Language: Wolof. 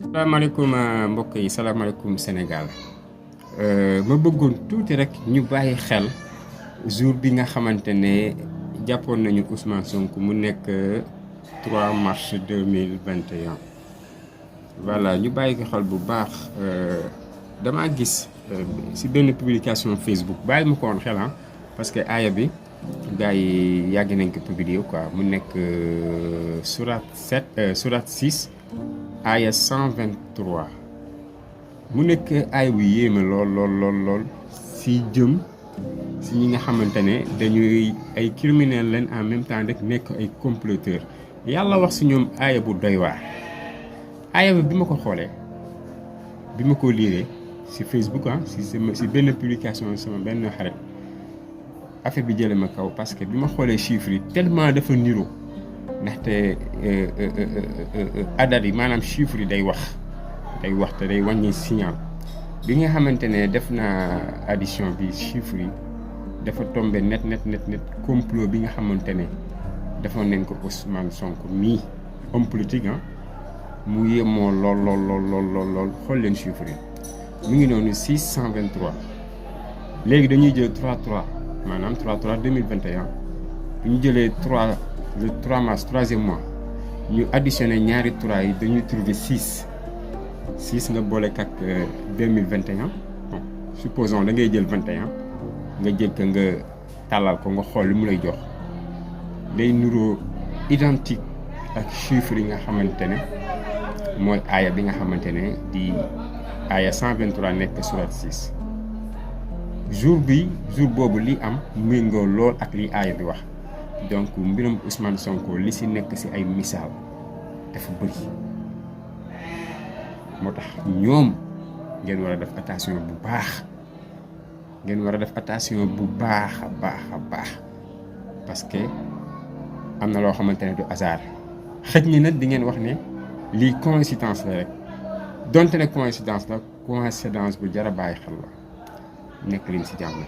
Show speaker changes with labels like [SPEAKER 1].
[SPEAKER 1] salaamaaleykum mbokk yi salaamaaleykum Sénégal ma bëggoon tuuti rek ñu bàyyi xel jour bi nga xamante ne jàppoon nañu Ousmane Sonko mu nekk 3 mars 2021 voilà ñu bàyyi ko xel bu baax damaa gis si benn publication Facebook bàyyi ma ko woon xel parce que aaya bi gars yi yàgg nañ ko publier quoi mu nekk surat 6 aaya 123 mu nekk aay bu yéeme lool si jëm si ñi nga xamante ne dañuy ay criminels leen en même temps rek nekk ay comploteurs yàlla wax si ñoom aaya bu doy waar. aaya bi ma ko xoolee bi ma ko liiree si Facebook si benn publication sama benn xarit affaire bi jëlee ma kaw parce que bi ma xoolee chiffres yi tellement dafa niroo ndaxte adat yi maanaam chiffres yi day wax te day wàññi signal bi nga xamante ne def naa addition bi chiffres yi dafa tombé net complot bi nga xamante ne defoon nañ ko Ousmane Sonko mii homme politique mu yéemoo lool xool leen chiffres yi mu ngi noonu 623 léegi dañuy jël 3 maanaam 2021 bu ñu jëlee le 3 mars 3e mois ñu additionné ñaari 3 yi dañuy trouver 6 nga boole ak 2021 bon supposons da ngay jël 21 nga jël ko nga tàllal ko nga xool li mu lay jox day nuroo identique ak chiffres yi nga xamante ne mooy aaya bi nga xamante ne di aaya 123 nekk surat 6 jour boobu li am méngoo lool ak li aaya bi wax donc mbirum Ousmane Sonko li si nekk si ay misaal dafa bëri moo tax ñoom ngeen war a def attention bu baax a baax parce que am na loo xamante ne du hasard xëj ni nag di ngeen wax ne lii coïncidence la rek donte ne coïncidence bu jar a bàyyi xel la nekk leen si jàmm.